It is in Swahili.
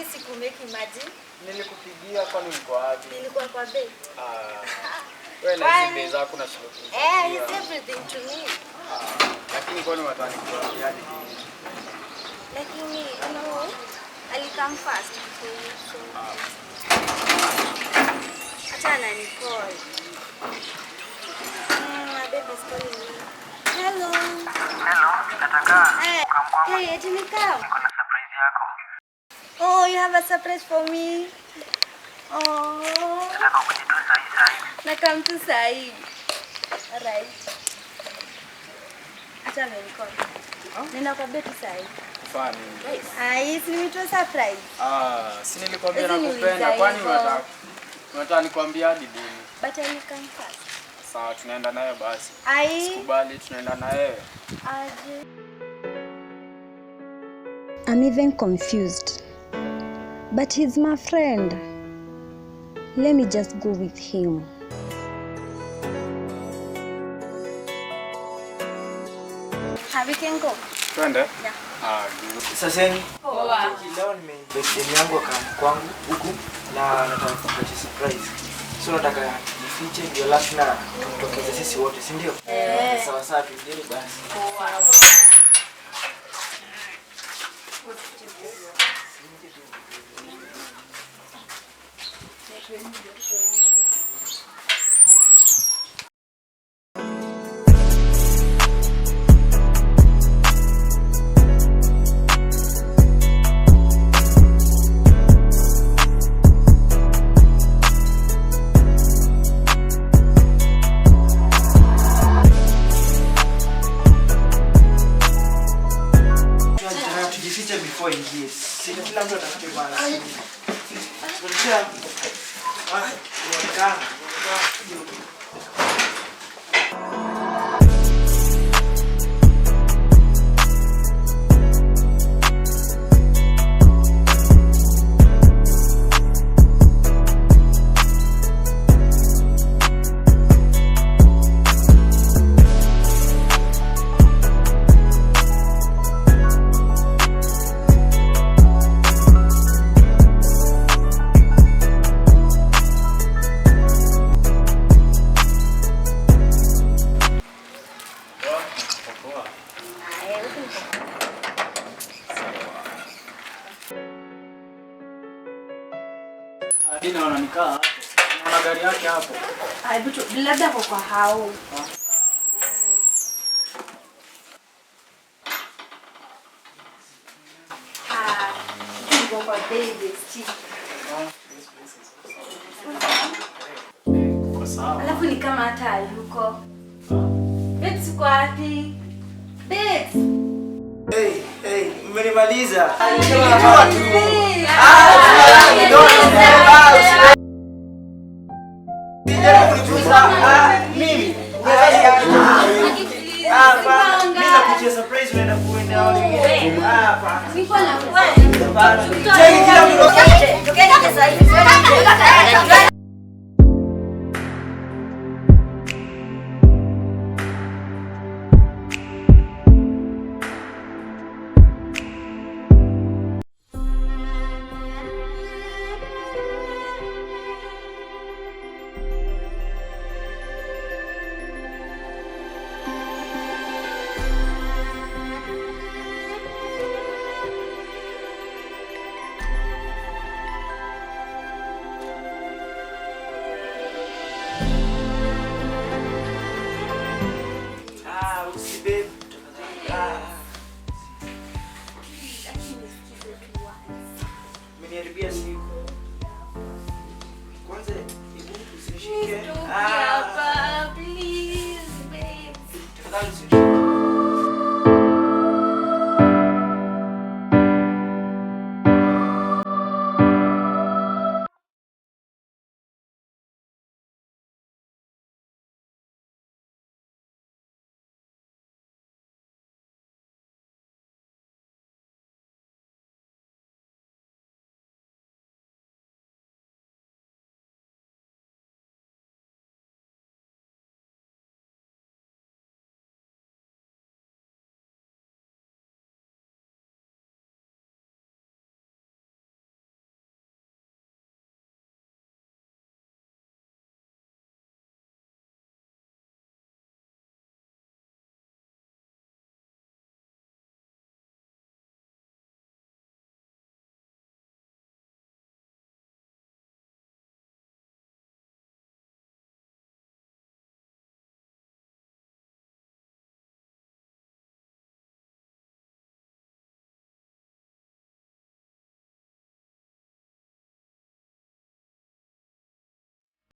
Mimi sikumake imagine. Nilikupigia, kwani ulikuwa wapi? Nilikuwa kwa bae. Ah. Wewe na hizi bei zako na shida. Eh, he's everything to me. Ah, lakini kwani watani kuambiaje kingine? Lakini you know, alicome first before you, so. Acha ananicall. My baby is calling me. Hello. Hello, nataka Hey, come. Hey, eti nikam. Niko na surprise yako. Oh, you have a surprise for me. Oh. Nataka ukuje tu sahi sahi. Nakam tu sahi. Alright. Acha amenicall. Nenda kwa betu sahi. Kufanya nini? Ai, si nimetoa surprise. Ah, si nilikwambia Hizi ni nakupenda. uliza Kwani hivyo. unataka nikwambie hadi lini? But I come first. Sawa, tunaenda nayo basi. Ai, Sikubali, tunaenda na wewe. Aje. I'm even confused. But he's my friend. Let me just go with him. Ah, we can go. Twende? Yeah. Ah, good. Saseni, Poa. leo nimeinvite yangu akam kwangu huku na nataka kupatia surprise. So nataka jifiche ndio last na tumtokeze sisi wote, si ndio? Eh. Sawa sawa, tuingie basi. Tunataka tujifiche before ingie. Si kila mtu atafute bana. Tulisha. Ah, unaonekana, unaonekana. Poa. Poa. Ah, huku ni poa. Hadi naona nikaa hapo. Naona gari yake hapo. Ai, butu, labda kwa kwa hao. Ah, niko kwa baby, si. Kwa sawa. Alafu ni kama hata hayuko. Babes, uko wapi? Babes. Hey, hey, mmenimaliza. Babes. Ah, no, ah, Sijaribu kunichuza. Ah, mimi. Ah, hapana. Mimi nakutia surprise unaenda kuenda watu wengine. Ah, hapana. Niko na Hapana. Cheki kila mtu. Ah, usibabe. Tafadhali. Ah. Umeniharibia siku. Kwanza hebu usinishike. Ah. Please, babes. Tafadhali usinishike.